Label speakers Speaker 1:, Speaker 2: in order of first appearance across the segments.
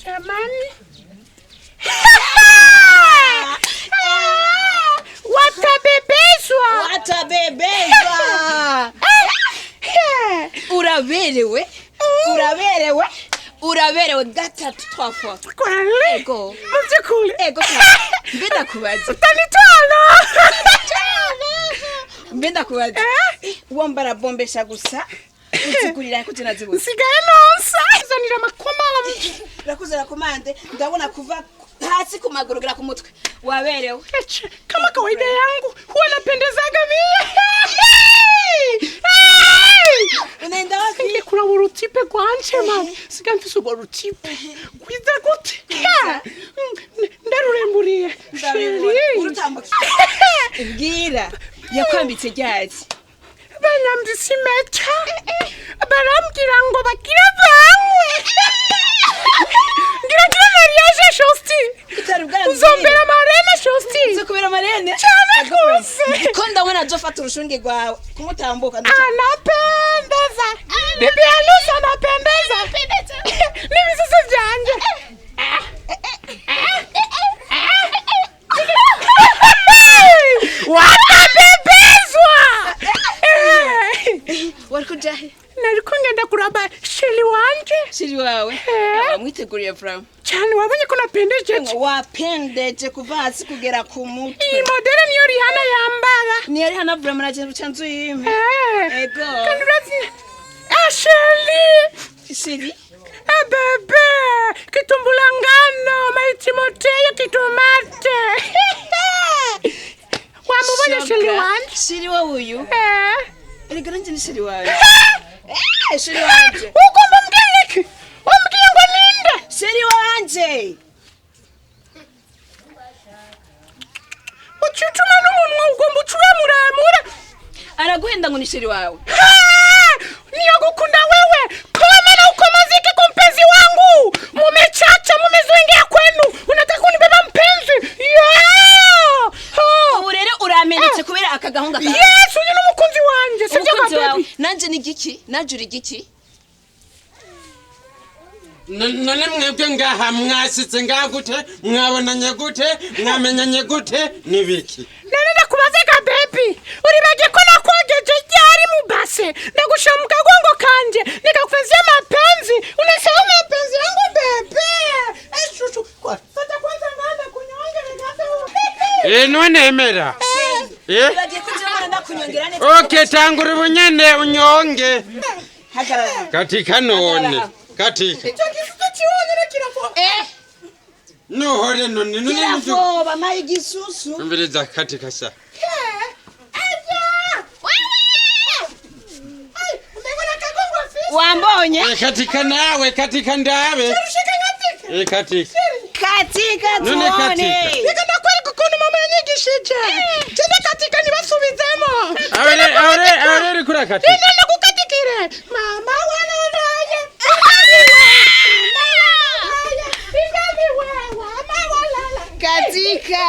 Speaker 1: Jamani. Watabebezwa.
Speaker 2: Watabebezwa. Uraberewe, uraberewe, uraberewe gatatu twafa.
Speaker 1: Kweli?
Speaker 2: Ego.
Speaker 1: Mu by'ukuri?
Speaker 2: Ego. Mbe ndakubaza.
Speaker 1: Utanitwala.
Speaker 2: Mbe ndakubaza. Wambara bombesha gusa. Uzigurira ko tunazibuze.
Speaker 1: Nsigaye nonsa. Zanira amakomara.
Speaker 2: Urakuzana komande, ndabona kuva hasi ku maguru kugera ku mutwe. Waberewe.
Speaker 1: Eche, kama kawaida yangu huwa napendezaga mie.
Speaker 2: Unaenda wapi?
Speaker 1: Ngiye kuraba urutipe rwanje mama. Sigaye mfise urwo rutipe. Rwiza gute? Ndaruremburiye. Chérie.
Speaker 2: Urutambuka. Bwira. Yakwambitse ryari?
Speaker 1: Banyambitse impeta, barambwira ngo bagire banywe, ngira ngire mariage shosti.
Speaker 2: Utari bwambwire.
Speaker 1: Uzombera marraine, shosti.
Speaker 2: Nzokubera marraine?
Speaker 1: Cyane rwose.
Speaker 2: Ko ndabona azofata urushunge rwawe kumutambuka.
Speaker 1: Anapendeza, bibi harusi anapendeza n'ibisusu byanje. Watabebezwa.
Speaker 2: Wari kujahe?
Speaker 1: Nariko ngenda kuraba chéri wanje.
Speaker 2: Chéri wawe?
Speaker 1: Eh.
Speaker 2: Wamwiteguriye vraiment.
Speaker 1: Cyane, wabonye ko napendejeje?
Speaker 2: Wapendeje kuva hasi kugera ku mutwe.
Speaker 1: Iyi modèle niyo Rihanna yambara.
Speaker 2: Niyo Rihanna vraiment, naje ruca nzu yimwe.
Speaker 1: Eh.
Speaker 2: Ego.
Speaker 1: Kandi urazi, ah, chéri.
Speaker 2: Chéri.
Speaker 1: Ah, bébé, kitumbula ngano maitimoteyo kitomate. Wamubonye chéri wanje?
Speaker 2: Chéri wawe uyu?
Speaker 1: Eh.
Speaker 2: Erega nanje ni chéri wawe. Eh, chéri wanje.
Speaker 1: Ugomba umbwire iki? Umbwiye ngo ninde?
Speaker 2: Chéri wanje.
Speaker 1: Ucicuma n'umunwa, ugomba ucube muremure.
Speaker 2: Araguhenda ngo ni chéri wawe.
Speaker 1: Niyagukunda wewe koma na ukomazike kwa mpenzi wangu. Mumechacha, mumezoengea kwenu, unataka kunibeba mpenzi, yeah! Oh.
Speaker 2: Ubu rero uramenetse kubera aka gahunga kawe.
Speaker 1: Yes, uyu ni umukunzi wanje, sibyo?
Speaker 2: Umukunzi
Speaker 1: Ka
Speaker 2: wawe.
Speaker 1: baby.
Speaker 2: Nanje ni igiki? Nanje uri igiki?
Speaker 3: None mwebwe ngaha mwashitse ngaha gute? Mwabonanye gute? Mwamenyanye gute? Nibiki?
Speaker 1: None ndakubaze ka baby, uribagiye ko nakwogeje ryari mu base, ndagushira mu kagongo kanje, nikakufanyia mapenzi? Unasahau mapenzi yangu, bébé? Eh, shushu, fata kwanza nganda kunyonge nikate.
Speaker 3: Eh, none emera. Eh?
Speaker 2: Uragiye ko njyewe ndakunyongera neza.
Speaker 3: Okay, tangura ubunyene unyonge.
Speaker 2: Hagarara.
Speaker 3: Katika none. Katika.
Speaker 1: Icyo gisusu kiwonyene kirafoba.
Speaker 2: Eh.
Speaker 3: Nuhore none none.
Speaker 2: Kirafoba mayi gisusu.
Speaker 3: Umviriza, katika sa.
Speaker 1: Aya! Ai, umebona kagongo afise?
Speaker 2: Wambonye?
Speaker 3: Eh, katika nawe, katika ndabe.
Speaker 1: Ushika katika.
Speaker 3: Eh, katika.
Speaker 2: Katika
Speaker 3: None
Speaker 2: tuone.
Speaker 3: katika.
Speaker 1: Reka ndakwereka ukuntu mama yanyigishije. Jenda katika ntibasubizemo.
Speaker 3: Awere awere awere kuri katika.
Speaker 1: Ine nagukatikire. Mama walalaye. Ingaliwe, mama walala.
Speaker 2: Katika.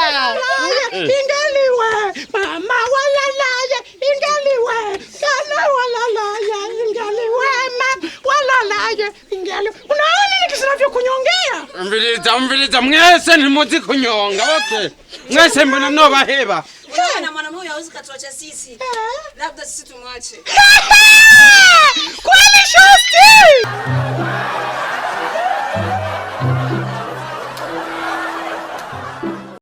Speaker 1: Ingaliwe, mama walalaye, ingaliwe, kana walalaye, ingaliwe, mama walalaye, ingaliwe. Unaona ni kunyongea?
Speaker 3: Umviriza, umviriza, mwese ntimuzi kunyonga, okay. Mwese mbona nobaheba.
Speaker 2: Unaona, mwanamume huyu hawezi katuacha sisi. Labda sisi tumwache.